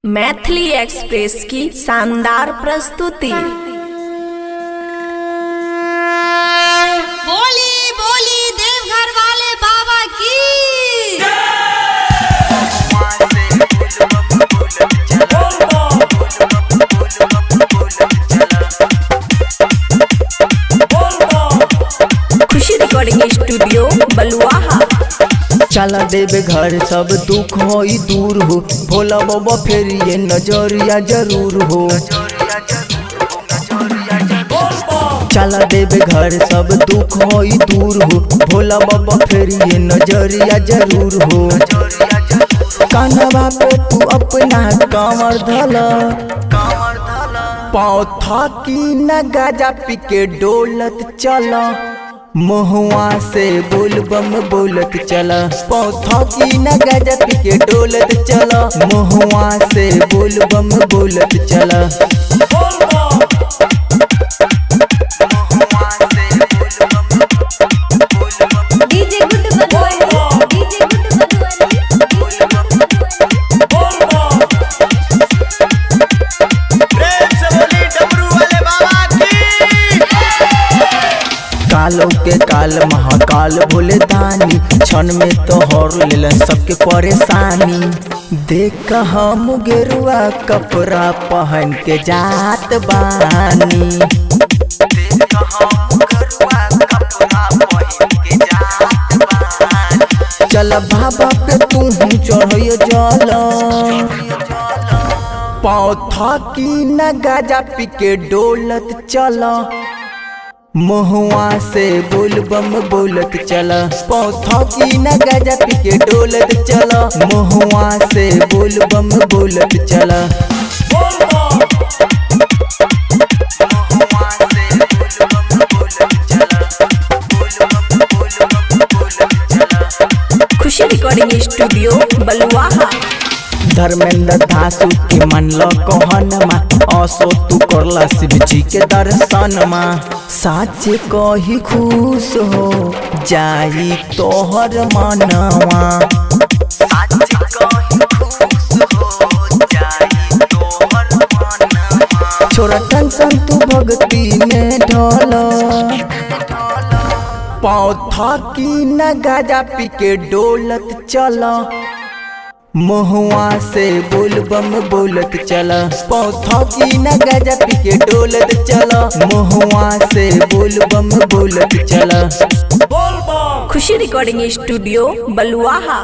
Maithili express की शानदार प्रस्तुति। बोली बोली देवघर वाले बाबा की। खुशी रिकॉर्डिंग स्टूडियो बलुआहा। चला देवे घर सब दुख होई दूर हो, भोला बाबा फेर ये नजरिया जरूर हो। चला देवे घर सब दुख होई दूर हो, भोला बाबा फेर ये नजरिया जरूर हो। कानवा पे तू अपना कांवर धला, पाँव थकी न गाजा पी के डोलत चला, महुआ से बोल बम बोलत चला। पाँव थकी न गाजा पी के डोलत चला, महुआ से बोल बम बोलत चला। DJ good Madhubani, DJ good Madhubani, DJ good Madhubani. प्रेम से बोली डमरू वाले बाबा की। कालो के काल महाकाल भोले दानी, क्षण में तो हर लेलन सबके परेशानी। देख हम गेरुआ कपड़ा पहन के जात बानी, देख हम गेरुआ कपड़ा पहन के जात बानी। चल बाबा पे तू चढ़ जल, पाँव थकी न गाजा पी के डोलत चल, महुआ से बोल बम बोलत चला। पाँव थकी न गाजा पी के डोलत चला, महुआ से बोल बम बोलत चला। खुशी रिकॉर्डिंग स्टूडियो बलुआहा। धर्मेंद्र दासु के मनल कहनमा, असो तू करला शिव जी के दर्शनमा। साच कही खुश हो जाई तोहर मनवा, साच कही खुश हो जाई तोहर मनवा। छोरा टेंशन तू भक्ति में ढल, पाँव थकी न गाजा पी के डोलत चला, महुआ से बोल बम बोलत चला। पाँव थकी न गाजा पी के डोलत चला, महुआ से बोल बम बोलत चला। खुशी रिकॉर्डिंग स्टूडियो बलुआहा।